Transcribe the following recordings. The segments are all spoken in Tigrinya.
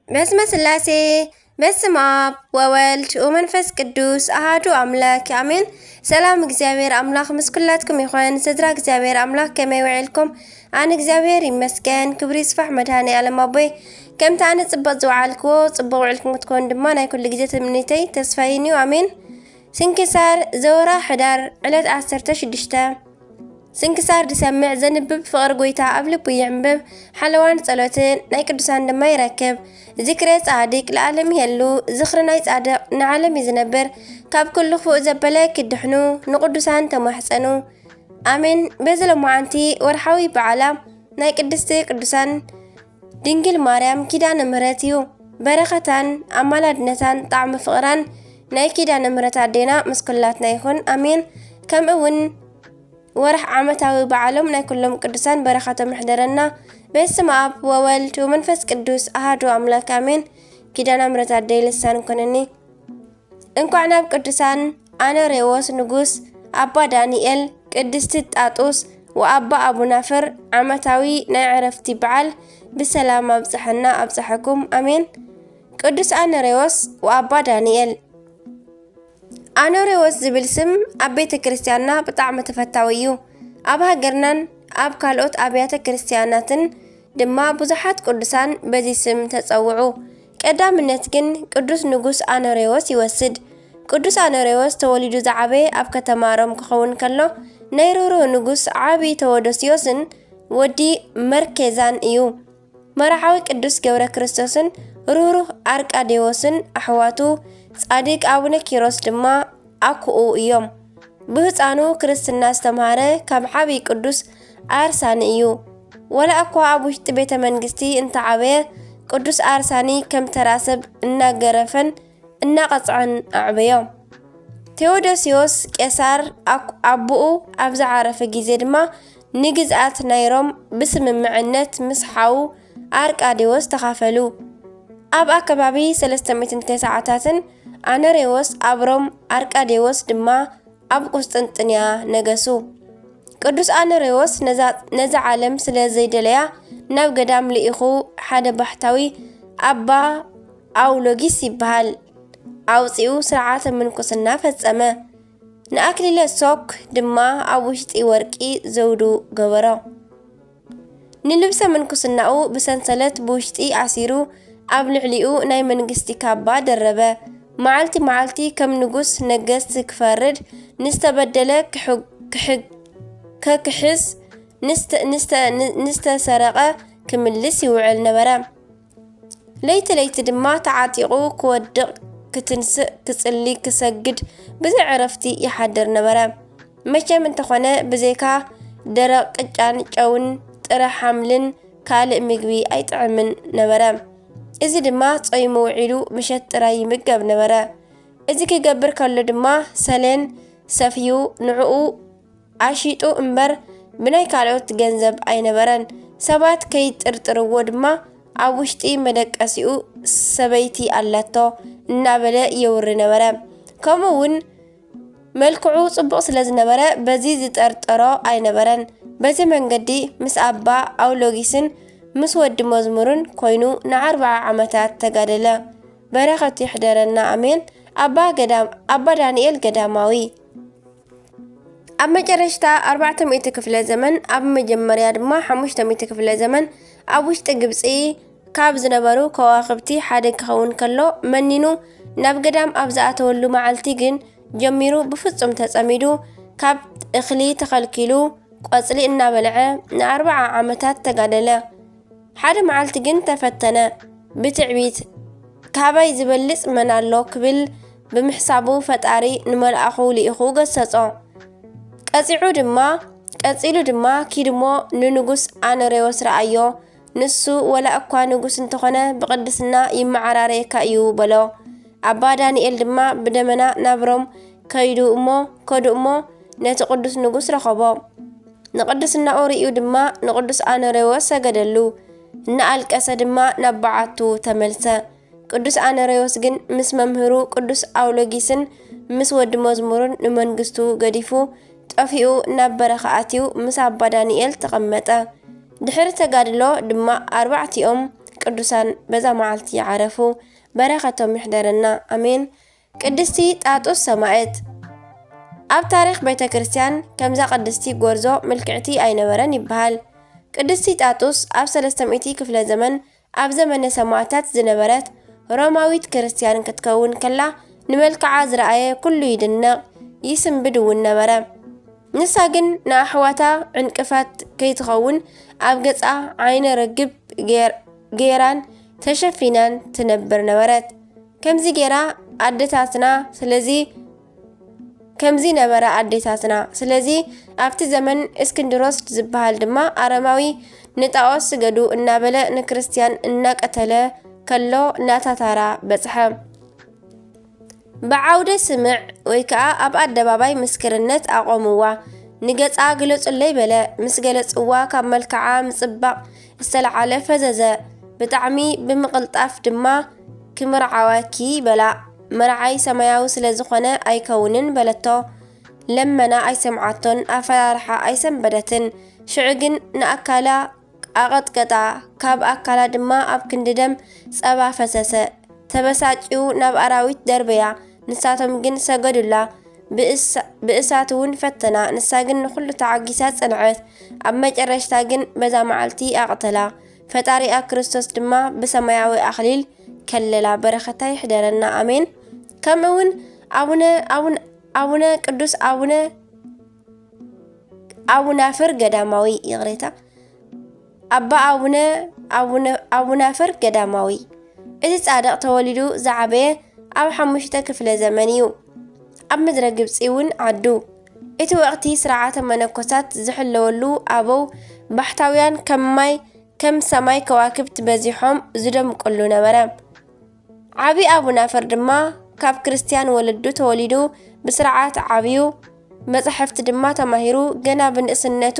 በስመ ስላሴ፣ በስመ ኣብ ወወልድ ወመንፈስ ቅዱስ ኣሃዱ ኣምላክ ኣሜን። ሰላም እግዚኣብሔር ኣምላክ ምስ ኩላትኩም ይኹን። ስድራ እግዚኣብሔር ኣምላክ ከመይ ውዒልኩም? ኣነ እግዚኣብሔር ይመስገን፣ ክብሪ ይስፋሕ መድኃኔ ዓለም ኣቦይ። ከምቲ ኣነ ጽቡቕ ዝወዓልክዎ ጽቡቕ ውዕልኩም ክትኮኑ ድማ ናይ ኩሉ ግዜ ትምኒተይ ተስፋይን እዩ። ኣሜን። ስንክሳር ዘወራ ሕዳር ዕለት ዓሰርተ ሽዱሽተ። ስንክሳር ዝሰምዕ ዘንብብ ፍቕሪ ጎይታ ኣብ ልቡ ይዕንብብ፣ ሓለዋን ጸሎትን ናይ ቅዱሳን ድማ ይረክብ። ዝክረ ጻድቅ ለዓለም ይሄሉ፣ ዝኽሪ ናይ ጻድቕ ንዓለም እዩ ዝነብር። ካብ ኩሉ ክፉእ ዘበለ ክድሕኑ ንቅዱሳን ተማሕጸኑ። ኣሜን። በዚ ሎማዓንቲ ወርሓዊ በዓላ ናይ ቅድስቲ ቅዱሳን ድንግል ማርያም ኪዳነ ምሕረት እዩ። በረኸታን ኣማላድነታን ጣዕሚ ፍቕራን ናይ ኪዳነ ምሕረት ኣዴና ምስ ኩላትና ይኹን። ኣሜን። ከምኡ እውን ወርሕ ዓመታዊ በዓሎም ናይ ኩሎም ቅዱሳን በረኸቶም ይሕደረና። በስመ ኣብ ወወልድ ወመንፈስ ቅዱስ ኣሃዱ ኣምላክ ኣሜን። ኪዳነ ምሕረት ኣደይ ልሳን ኮነኒ። እንኳዕ ናብ ቅዱሳን ኣኖሬዎስ ንጉስ፣ ኣባ ዳንኤል፣ ቅድስቲ ጣጡስ ወኣባ ኣቡናፍር ዓመታዊ ናይ ዕረፍቲ በዓል ብሰላም ኣብጽሐና ኣብጽሐኩም። ኣሜን። ቅዱስ ኣኖሬዎስ ወኣባ ዳንኤል። ኣኖሬዎስ ዝብል ስም ኣብ ቤተ ክርስቲያንና ብጣዕሚ ተፈታዊ እዩ። ኣብ ሃገርናን ኣብ ካልኦት ኣብያተ ክርስቲያናትን ድማ ብዙሓት ቅዱሳን በዚ ስም ተጸውዑ። ቀዳምነት ግን ቅዱስ ንጉስ ኣኖሬዎስ ይወስድ። ቅዱስ ኣኖሬዎስ ተወሊዱ ዝዓበየ ኣብ ከተማ ሮም ክኸውን ከሎ፣ ናይ ርህሩህ ንጉስ ዓቢ ተዎዶስዮስን ወዲ መርኬዛን እዩ። መርሓዊ ቅዱስ ገብረ ክርስቶስን ርህሩህ ኣርቃዴዎስን ኣሕዋቱ፣ ጻድቅ ኣቡነ ኪሮስ ድማ ኣኩኡ እዮም። ብህፃኑ ክርስትና ዝተምሃረ ካብ ዓብዪ ቅዱስ ኣርሳኒ እዩ። ወላ እኳ ኣብ ውሽጢ ቤተ መንግስቲ እንተዓበየ፣ ቅዱስ ኣርሳኒ ከም ተራ ሰብ እናገረፈን እናቐፅዐን ኣዕበዮ። ቴዎዶስዮስ ቄሳር ኣኩ-፣ ኣቦኡ ኣብ ዝዓረፈ ግዜ ድማ ንግዝኣት ናይ ሮም ብስምምዕነት ምስ ሓዉ ኣርቃዴዎስ ተኻፈሉ። ኣብ ኣከባቢ ሰለስተ ሚእትን ተስዓታትን ኣነሬዎስ ኣብ ሮም፣ ኣርቃዴዎስ ድማ ኣብ ቁስጥንጥንያ ነገሱ። ቅዱስ ኣነሬዎስ ነዛ፣ ነዛ ዓለም ስለ ዘይደለያ ናብ ገዳም ልኢኹ ሓደ ባሕታዊ ኣባ ኣውሎጊስ ይበሃል ኣውፂኡ ስርዓተ ምንኩስና ፈጸመ። ንኣክሊለ ሶክ ድማ ኣብ ውሽጢ ወርቂ ዘውዱ ገበሮ። ንልብሰ ምንኩስናኡ ብሰንሰለት ብውሽጢ ኣሲሩ ኣብ ልዕሊኡ ናይ መንግስቲ ካባ ደረበ። መዓልቲ መዓልቲ ከም ንጉስ ነገስት ክፈርድ፣ ንዝተበደለ ክሕግ-፣ ክሕግ-፣ ከክሕስ፣ ንስተ-፣ ንስተ-፣ ን-፣ ንዝተሰረቐ ክምልስ ይውዕል ነበረ። ለይቲ ለይቲ ድማ ተዓጢቑ ክወድቕ፣ ክትንስእ፣ ክጽሊ፣ ክሰግድ ብዘይ ዕረፍቲ ይሓድር ነበረ። መቸም እንተኾነ ብዘይካ ደረቕ ቅጫን ጨውን ጥረ ሓምልን ካልእ ምግቢ ኣይጥዕምን ነበረ። እዚ ድማ ጾይሙ ውዒሉ ምሸት ጥራይ ይምገብ ነበረ። እዚ ክገብር ከሎ ድማ ሰሌን ሰፍዩ ንዕኡ ኣሺጡ እምበር ብናይ ካልኦት ገንዘብ ኣይነበረን። ሰባት ከይጥርጥርዎ ድማ ኣብ ውሽጢ መደቀሲኡ ሰበይቲ ኣላቶ እናበለ የውሪ ነበረ። ከምኡ እውን መልክዑ ጽቡቕ ስለ ዝነበረ በዚ ዝጠርጠሮ ኣይነበረን። በዚ መንገዲ ምስ ኣባ ኣውሎጊስን ምስ ወዲ መዝሙርን ኮይኑ ንኣርብዓ ዓመታት ተጋደለ። በረኸቱ ይሕደረና፣ ኣሜን። ኣባ ገዳም፣ ኣባ ዳንኤል ገዳማዊ። ኣብ መጨረሽታ ኣርባዕተ ሚእቲ ክፍለ ዘመን፣ ኣብ መጀመርያ ድማ ሓሙሽተ ሚእቲ ክፍለ ዘመን ኣብ ውሽጢ ግብጺ ካብ ዝነበሩ ከዋኽብቲ ሓደ ክኸውን ከሎ፣ መኒኑ ናብ ገዳም ኣብ ዝኣተወሉ መዓልቲ ግን ጀሚሩ ብፍጹም ተጸሚዱ፣ ካብ እኽሊ ተኸልኪሉ፣ ቆጽሊ እናበልዐ ንኣርብዓ ዓመታት ተጋደለ። ሓደ መዓልቲ ግን ተፈተነ። ብትዕቢት፣ "ካባይ ዝበልጽ መን ኣሎ?" ክብል ብምሕሳቡ፣ ፈጣሪ ንመልኣኹ ልኢኹ ገሰጾ። ቀጺዑ ድማ፣ ቀጺሉ ድማ፣ "ኪድሞ ንንጉስ ኣነሬዎስ ረኣዮ። ንሱ ወላ እኳ ንጉስ እንተኾነ፣ ብቕድስና ይመዓራረየካ እዩ" በሎ። ኣባ ዳንኤል ድማ ብደመና ናብ ሮም ከይዱ እሞ፣ ከዱ እሞ፣ ነቲ ቅዱስ ንጉስ ረኸቦ። ንቅድስናኡ ርእዩ ድማ ንቅዱስ ኣኖሬዎስ ሰገደሉ። እናኣልቀሰ ድማ ናብ በዓቱ ተመልሰ። ቅዱስ ኣኖሬዎስ ግን ምስ መምህሩ ቅዱስ ኣውሎጊስን ምስ ወዲ መዝሙሩን ንመንግስቱ ገዲፉ ጠፊኡ ናብ በረኻ ኣትዩ ምስ ኣባ ዳንኤል ተቐመጠ። ድሕሪ ተጋድሎ ድማ ኣርባዕቲኦም ቅዱሳን በዛ መዓልቲ ይዓረፉ። በረኸቶም ይሕደረና። ኣሜን። ቅድስቲ ጣጡስ ሰማዕት። ኣብ ታሪኽ ቤተ ክርስቲያን ከምዛ ቅድስቲ ጎርዞ ምልክዕቲ ኣይነበረን ይበሃል። ቅድስቲ ጣጡስ ኣብ ሰለስተ ሚእቲ ክፍለ ዘመን ኣብ ዘመነ ሰማዕታት ዝነበረት ሮማዊት ክርስቲያን ክትከውን ከላ፣ ንመልክዓ ዝረኣየ ኩሉ ይድነቕ፣ ይስንብድ እውን ነበረ። ንሳ ግን ንኣሕዋታ ዕንቅፋት ከይትኸውን ኣብ ገጻ ዓይነ ርግብ ገይር-፣ ገይራን ተሸፊናን ትነብር ነበረት። ከምዚ ገይራ ኣደታትና ስለዚ ከምዚ ነበረ ኣዴታትና። ስለዚ ኣብቲ ዘመን እስክንድሮስ ዝበሃል ድማ ኣረማዊ ንጣኦስ ስገዱ እናበለ ንክርስትያን እናቀተለ ከሎ ናታ ታራ በጽሐ። ብዓውደ ስምዕ ወይ ከኣ ኣብ ኣደባባይ ምስክርነት ኣቖምዋ። ንገጻ ግለጹለይ በለ። ምስ ገለጽዋ ካብ መልክዓ ምጽባቕ ዝተለዓለ ፈዘዘ። ብጣዕሚ ብምቕልጣፍ ድማ ክምርዓወኪ በላ። መርዓይ ሰማያዊ ስለ ዝኾነ ኣይከውንን በለቶ። ለመና ኣይሰምዓቶን ኣፈራርሓ ኣይሰንበደትን። ሽዑ ግን ንኣካላ ኣቐጥቀጣ፣ ካብ ኣካላ ድማ ኣብ ክንዲ ደም ጸባ ፈሰሰ። ተበሳጭዩ ናብ ኣራዊት ደርበያ። ንሳቶም ግን ሰገዱላ። ብእሳ-፣ ብእሳት እውን ፈተና። ንሳ ግን ንኹሉ ተዓጊሳ ጸንዐት። ኣብ መጨረሽታ ግን በዛ መዓልቲ ኣቕተላ። ፈጣሪኣ ክርስቶስ ድማ ብሰማያዊ ኣኽሊል ከለላ። በረኸታ ይሕደረና። ኣሜን። ከምኡ እውን ኣቡነ፣ ኣቡነ፣ ኣቡነ ቅዱስ ኣቡነ፣ ኣቡናፍር ገዳማዊ፣ ይቕሬታ፣ ኣባ ኣቡነ፣ ኣቡነ፣ ኣቡናፍር ገዳማዊ። እዚ ጻድቕ ተወሊዱ ዝዓበየ ኣብ ሓሙሽተ ክፍለ ዘመን እዩ። ኣብ ምድረ ግብጺ እውን ዓዱ። እቲ ወቕቲ ስርዓተ መነኮሳት ዝሕለወሉ ኣበው ባሕታውያን ከም ማይ፣ ከም ሰማይ ከዋክብት በዚሖም ዝደምቅሉ ነበረ። ዓቢ ኣቡናፍር ድማ ካብ ክርስትያን ወለዱ ተወሊዱ ብስርዓት ዓብዩ፣ መጻሕፍቲ ድማ ተማሂሩ ገና ብንእስነቱ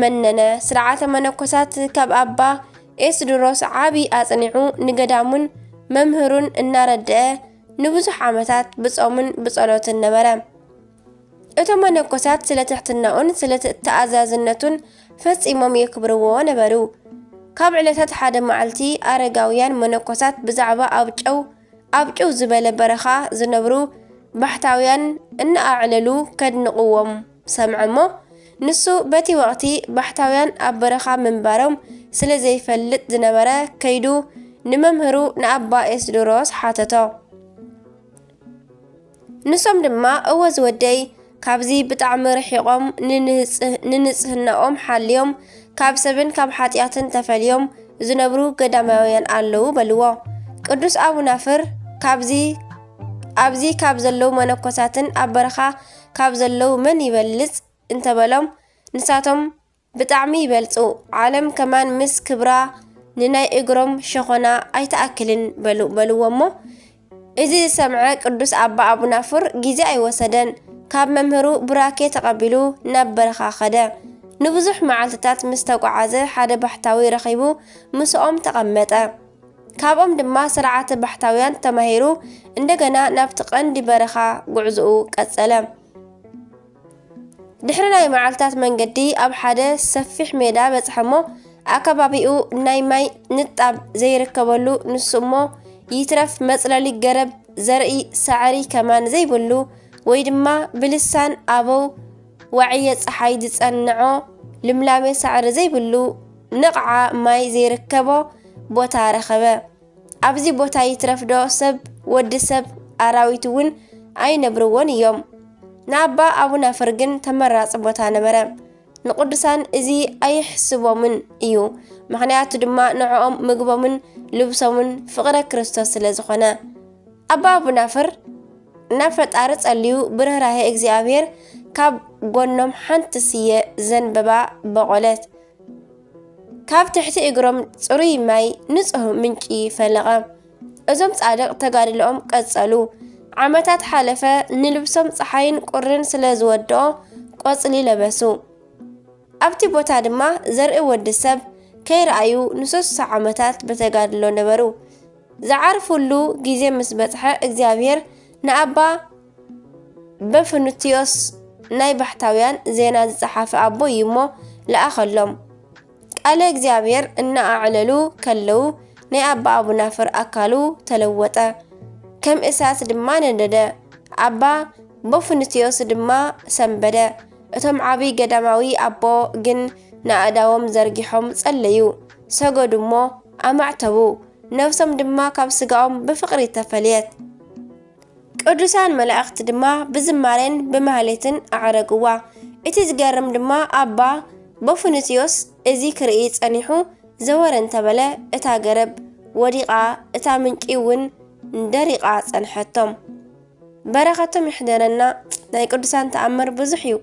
መነነ። ስርዓተ መነኮሳት ካብ ኣባ ኤስድሮስ ዓቢ ኣጽኒዑ ንገዳሙን መምህሩን እናረድአ ንብዙሕ ዓመታት ብጾምን ብጸሎትን ነበረ። እቶም መነኮሳት ስለ ትሕትናኡን ስለ ተኣዛዝነቱን ፈጺሞም የክብርዎ ነበሩ። ካብ ዕለታት ሓደ መዓልቲ ኣረጋውያን መነኮሳት ብዛዕባ ኣብ ጨው፣ ኣብ ጭው ዝበለ በረኻ ዝነብሩ ባሕታውያን እናኣዕለሉ ከድንቕዎም ሰምዐ እሞ፣ ንሱ በቲ ወቕቲ ባሕታውያን ኣብ በረኻ ምንባሮም ስለ ዘይፈልጥ ዝነበረ፣ ከይዱ ንመምህሩ ንኣባ ኤስድሮስ ሓተቶ። ንሶም ድማ፣ "እወ ዝወደይ፣ ካብዚ ብጣዕሚ ርሒቖም ንንጽህ-፣ ንንጽህናኦም ሓልዮም፣ ካብ ሰብን ካብ ሓጢኣትን ተፈልዮም ዝነብሩ ገዳማውያን ኣለዉ" በልዎ። ቅዱስ ኣቡናፍር፣ "ካብዚ፣ ኣብዚ ካብ ዘለዉ መነኮሳትን ኣብ በረኻ ካብ ዘለዉ መን ይበልጽ?" እንተበሎም፣ ንሳቶም፣ "ብጣዕሚ ይበልጹ፣ ዓለም ከማን ምስ ክብራ ንናይ እግሮም ሸኾና ኣይትኣክልን" በሉ፣ በልዎ እሞ፣ እዚ ዝሰምዐ ቅዱስ ኣባ ኣቡናፍር ግዜ ኣይወሰደን፣ ካብ መምህሩ ቡራኬ ተቐቢሉ ናብ በረኻ ኸደ። ንብዙሕ መዓልትታት ምስ ተጓዓዘ፣ ሓደ ባሕታዊ ረኺቡ ምስኦም ተቐመጠ። ካብኦም ድማ ስርዓተ ባሕታውያን ተማሂሩ፣ እንደገና ናብቲ ቀንዲ በረኻ ጉዕዞኡ ቀጸለ። ድሕሪ ናይ መዓልታት መንገዲ ኣብ ሓደ ሰፊሕ ሜዳ በጽሐ እሞ፣ ኣከባቢኡ ናይ ማይ ንጣብ ዘይርከበሉ፣ ንሱ እሞ ይትረፍ መጽለሊ ገረብ፣ ዘርኢ፣ ሳዕሪ ከማን ዘይብሉ፣ ወይ ድማ ብልሳን ኣበው ዋዕየ ጸሓይ ዝጸንዖ ልምላሜ ሳዕሪ ዘይብሉ፣ ንቕዓ ማይ ዘይርከቦ ቦታ ረኸበ። ኣብዚ ቦታ ይትረፍዶ ሰብ፣ ወዲ ሰብ፣ ኣራዊት እውን ኣይነብርዎን እዮም። ንኣባ ኣቡናፍር ግን ተመራጺ ቦታ ነበረ። ንቅዱሳን እዚ ኣይሕስቦምን እዩ። ምኽንያቱ ድማ ንዕኦም ምግቦምን ልብሶምን ፍቕረ ክርስቶስ ስለ ዝኾነ። ኣባ ኣቡናፍር ናብ ፈጣሪ ጸልዩ፣ ብርህራሄ እግዚኣብሔር ካብ ጎኖም ሓንቲ ስየ ዘንበባ በቖለት። ካብ ትሕቲ እግሮም ጽሩይ ማይ፣ ንጹህ ምንጪ ፈለቐ። እዞም ጻድቕ ተጋድሎኦም ቀጸሉ። ዓመታት ሓለፈ፣ ንልብሶም ጸሓይን ቁርን ስለ ዝወድኦ ቆጽሊ ለበሱ። ኣብቲ ቦታ ድማ ዘርኢ ወዲ ሰብ ከይረኣዩ ንስሳ ዓመታት ብተጋድሎ ነበሩ። ዝዓርፉሉ ግዜ ምስ በጽሐ እግዚኣብሔር ንኣባ በፍኑትዮስ ናይ ባሕታውያን ዜና ዝጸሓፈ ኣቦ እዩ እሞ ለኣኸሎም። ቃለ እግዚኣብሔር እናኣዕለሉ ከለዉ ናይ ኣባ ኣቡናፍር ኣካሉ ተለወጠ፣ ከም እሳት ድማ ነደደ። ኣባ ቦፍንትዮስ ድማ ሰንበደ። እቶም ዓቢ ገዳማዊ ኣቦ ግን ንኣእዳዎም ዘርጊሖም ጸለዩ፣ ሰገዱ እሞ ኣማዕተቡ። ነፍሶም ድማ ካብ ስጋኦም ብፍቕሪ ተፈልየት። ቅዱሳን መላእኽቲ ድማ ብዝማሬን ብማህሌትን ኣዕረግዋ። እቲ ዝገርም ድማ ኣባ ቦፍንትዮስ እዚ ክርኢ ጸኒሑ ዘወር እንተበለ፣ እታ ገረብ ወዲቓ፣ እታ ምንጪ እውን ደሪቓ ጸንሐቶም። በረኸቶም ይሕደረና። ናይ ቅዱሳን ተኣምር ብዙሕ እዩ።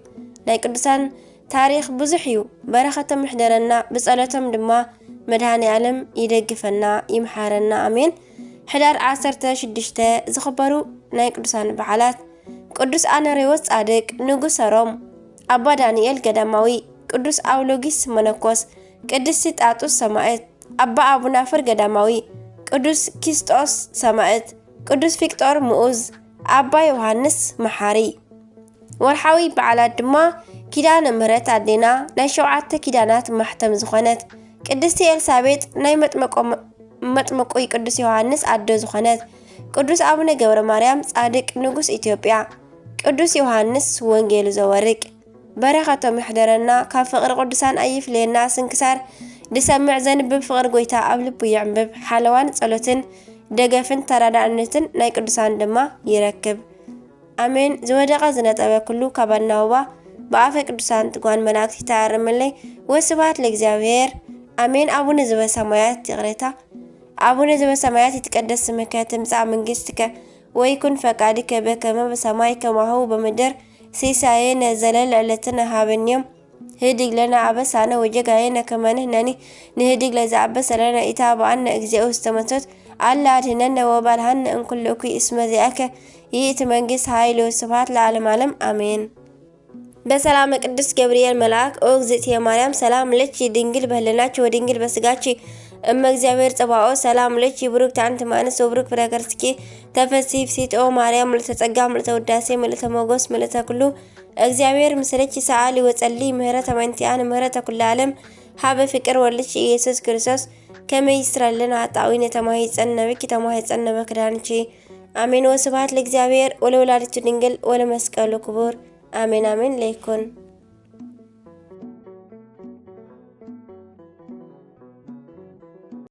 ናይ ቅዱሳን ታሪኽ ብዙሕ እዩ። በረኸቶም ይሕደረና፣ ብጸሎቶም ድማ መድኃኔ ዓለም ይደግፈና፣ ይምሓረና። ኣሜን። ሕዳር ዓሰርተ ሽዱሽተ ዝኽበሩ ናይ ቅዱሳን በዓላት፣ ቅዱስ ኣኖሬዎስ ጻድቅ ንጉሰ ሮም፣ ኣባ ዳንኤል ገዳማዊ፣ ቅዱስ ኣውሎጊስ መነኮስ፣ ቅድስቲ ጣጡስ ሰማዕት፣ ኣባ ኣቡናፍር ገዳማዊ፣ ቅዱስ ኪስጦስ ሰማዕት፣ ቅዱስ ፊቅጦር ምኡዝ፣ ኣባ ዮሃንስ መሓሪ። ወርሓዊ በዓላት ድማ ኪዳነ ምህረት ኣዴና፣ ናይ ሸውዓተ ኪዳናት ማሕተም ዝኾነት ቅድስቲ ኤልሳቤጥ፣ ናይ መጥምቆ መጥምቁ ቅዱስ ዮሃንስ ኣዶ ዝኾነት ቅዱስ ኣቡነ ገብረ ማርያም ጻድቅ ንጉስ ኢትዮጵያ፣ ቅዱስ ዮሃንስ ወንጌሉ ዘወርቅ። በረኸቶም ይሕደረና፣ ካብ ፍቕሪ ቅዱሳን ኣይፍለየና። ስንክሳር ድሰምዕ ዘንብብ ፍቕሪ ጎይታ ኣብ ልቡ ይዕንብብ። ሓለዋን ጸሎትን ደገፍን ተራዳእነትን ናይ ቅዱሳን ድማ ይረክብ። ኣሜን። ዝወደቐ ዝነጠበ ኩሉ ካብ ኣናውባ ብኣፈ ቅዱሳን ትጓን መላእክት ይተኣረመለይ። ወስብሐት ለእግዚኣብሔር። ኣሜን። ኣቡነ ዘበሰማያት ይቕሬታ። ኣቡነ ዘበሰማያት ይትቀደስ ስምከ ትምጻእ መንግስትከ ወይኩን ፈቃድከ በከመ በሰማይ ከማሁ በምድር። ሲሳየነ ዘለለ ዕለትነ ሃበኒ ዮም። ህድግ ለነ አበሳነ ወጌጋየነ ከመ ንሕነኒ ንህድግ ለዘአበሰ ለነ። ኢታብአነ እግዚኦ ውስተ መንሱት አላ አድህነነ ወባልሃነ እምኩሉ እኩይ እስመ ዚአከ ይእቲ መንግስት ኃይል ወስብሐት ለዓለመ ዓለም አሜን። በሰላመ ቅዱስ ገብርኤል መልአክ ኦ እግዝእትየ ማርያም ሰላም ለኪ ድንግል በህልናኪ ወድንግል በስጋኪ እመ እግዚአብሔር ጸባኦት ሰላም ለኪ ብሩክት አንቲ እማንስት ወብሩክ ፍሬ ከርስኪ ተፈሲ ፍሲት ኦ ማርያም ምልዕተ ጸጋ ምልዕተ ውዳሴ ምልዕተ ሞገስ ምልዕተ ኩሉ እግዚአብሔር ምስለኪ ሰአሊ ወጸሊ ምህረተ መንቲአን ምህረተ ኩለ ዓለም ሀበ ፍቅር ወልድኪ ኢየሱስ ክርስቶስ ከመ ይስራልን ኃጣዊ ነተማሂጸን ነብኪ ተማሂጸን ነበክዳንኪ አሜን። ወስብሐት ለእግዚአብሔር ወለወላዲቱ ድንግል ወለመስቀሉ ክቡር አሜን አሜን። ለይኩን